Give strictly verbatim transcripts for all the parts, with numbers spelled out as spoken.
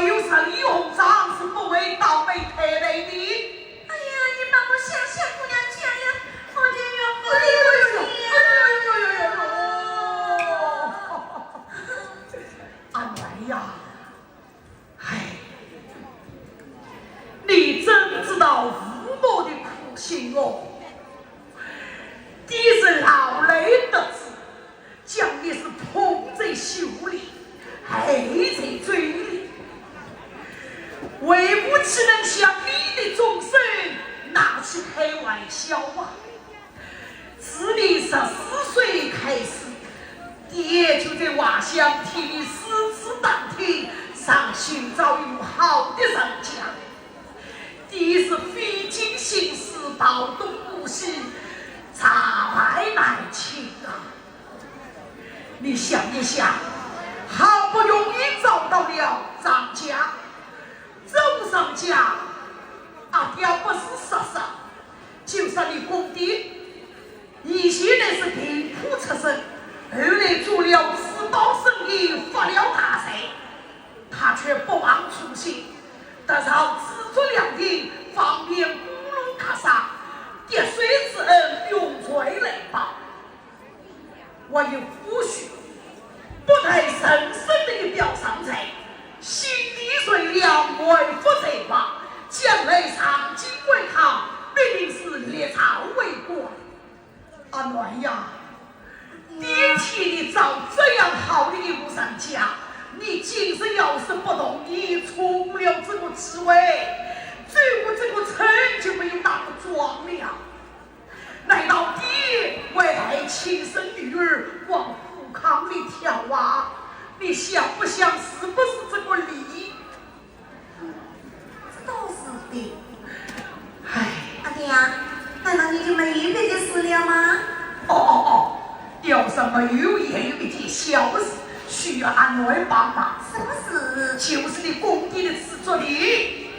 有十里红妆是不会倒背太累的。哎呀，你把我小小姑娘讲了，我就要哎呦呦呦呦呦呦呦呦呦！阿妹呀，唉，你真知道父母的苦心哦。爹是劳累得子，将你是捧在袖里，爱在嘴里，为父岂能将你的终身拿去开玩笑啊？自你十四岁开始，爹就在华乡替你四处打听，想寻找一个好的人家。爹是费尽心思，跑东跑西，查来难寻啊。你想一想，好不容易找到了张家，周张家，阿爹不是杀杀，就杀你公爹。 以前乃是平埔出身，后来做了珠宝生意，发了大财。他却不忘初心，得饶朱雀两亭，方便咕噜咔嚓，滴水之恩，永垂难报。我有夫婿，不但人生的一表尚在，心地善良，外福才华，将来上京赶考，必定是历朝为官。 阿妹呀，爹替你找这样好的一户人家，你今日要是不同意，错过了这个机会，最后这个称就没有打过桩了。难道爹会害亲生女儿往火坑里跳啊？你想不想是不是这个理？ 这倒是的。唉。阿爹啊，难道你就没有别的事了吗？哦哦哦，要是没有，也有一件小事需要阿妹帮忙。什么事？就是你公爹的朱雀的。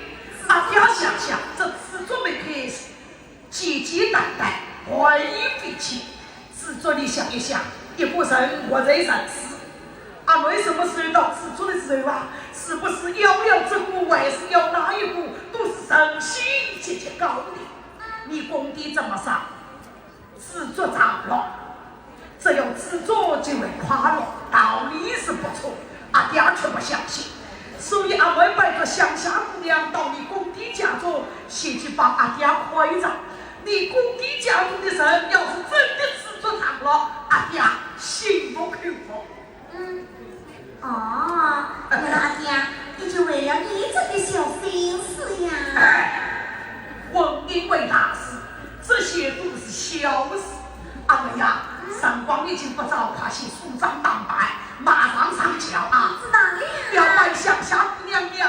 阿爹想想，这朱雀没开始，简简单单，还有脾气。 朱雀，你想一想，一个人活在人世，阿妹什么时候到朱雀的时候啊？是不是要了这个，还是要那一个，都是人心节节高的。你公爹这么说，朱雀长老，只要朱雀就会快乐，道理是不错，阿爹却不相信。所以阿妹拜托乡下姑娘到你公爹家中，前去帮阿爹看一场。 你公爹家中的人要是真的是做长老，阿爹心服口服。嗯，哦，原来阿爹，你就为了你这个小心思呀。哎，婚姻为大事，这些都是小事。阿妹呀，辰光已经不早，快些梳妆打扮，马上上轿啊！知道了呀。要拜乡下姑娘娘。